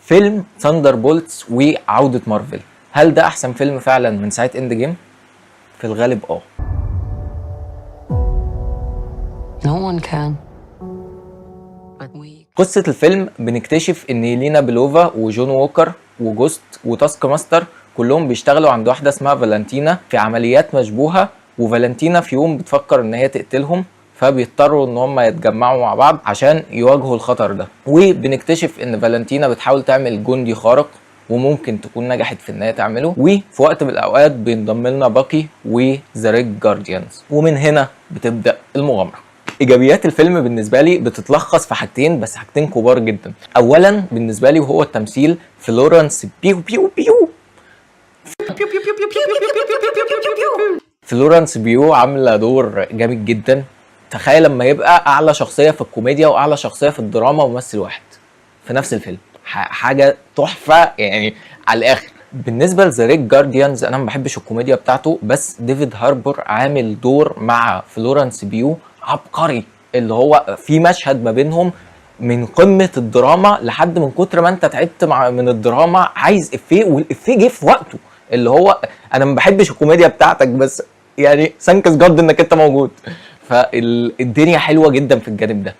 فيلم Thunderbolts وعودة مارفل، هل ده احسن فيلم فعلا من ساعة Endgame؟ في الغالب No one can. But we قصة الفيلم بنكتشف ان يلينا بيلوفا وجون ووكر وجوست وتاسك ماستر كلهم بيشتغلوا عند واحدة اسمها فالنتينا في عمليات مشبوهة، وفالنتينا في يوم بتفكر ان هي تقتلهم، فبيضطروا ان هم يتجمعوا مع بعض عشان يواجهوا الخطر ده. وبنكتشف ان فالنتينا بتحاول تعمل جندي خارق وممكن تكون نجحت في ان هي تعمله، وفي وقت من الاوقات بينضم لنا باكي و the Red Guardians، ومن هنا بتبدا المغامرة. ايجابيات الفيلم بالنسبة لي بتتلخص في حاجتين بس، حاجتين كبار جدا. اولا بالنسبة لي وهو التمثيل. فلورنس بيو بيو بيو فلورنس بيو عامله دور جامد جدا. تخيل لما يبقى اعلى شخصية في الكوميديا واعلى شخصية في الدراما ممثل واحد في نفس الفيلم، حاجة تحفة يعني على الاخر. بالنسبة ل The Red Guardians، انا ما بحبش الكوميديا بتاعته، بس ديفيد هاربور عامل دور مع فلورنس بيو عبقري، اللي هو في مشهد ما بينهم من قمة الدراما، لحد من كتر ما انت تعبت مع من الدراما عايز افيه، والافيه جه في وقته، اللي هو انا ما بحبش الكوميديا بتاعتك بس يعني thanks God انك انت موجود. فالدنيا حلوة جدا في الجانب ده.